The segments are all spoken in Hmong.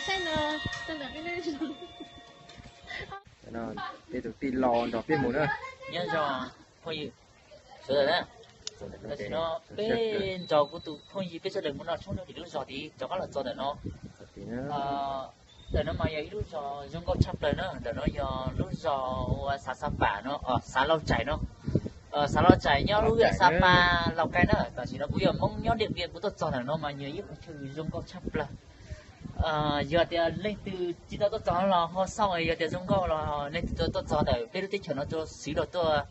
Saib no, tau ntawm peb no, peb tus tij laug nrog peb mus na. Nyob zoo phooj ywg sawv daws na. Tam sim no peb nrog kuv tus phooj ywg peb sawv daws mus noj tshoob rau tim lub zos tid, rov qab los txog ntawm no. Ntawm no mas yog ib lub zos zoo nkauj tshaj plaws na, ntawm no yog lub zos ua xav Xab Pas no, xav Lauj Tsaim no. Xav Lauj Tsaim nyob lub zos Xab Pas Lauj Kaim na, tam sim no kuv yog Hmoob nyob Diam Npiam, kuv tuaj txog ntawm no mas yog ib qhov chaw zoo nkauj tshaj plaws. Yog tias leej twg tsis tau tuaj txog los ho xauj, yog tias zoo nkauj los leej twg tau tuaj txog ntawm peb lub teb chaws no tuaj xwv los tuaj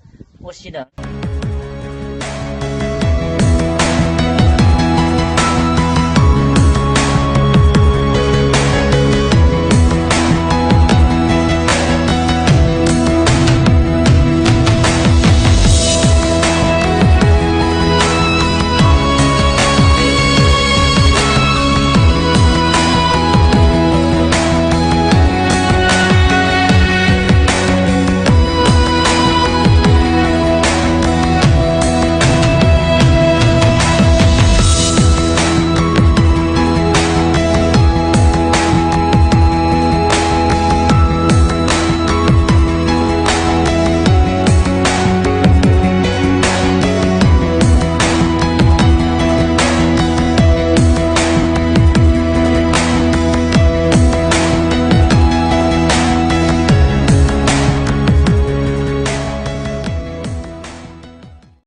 ua si ntawm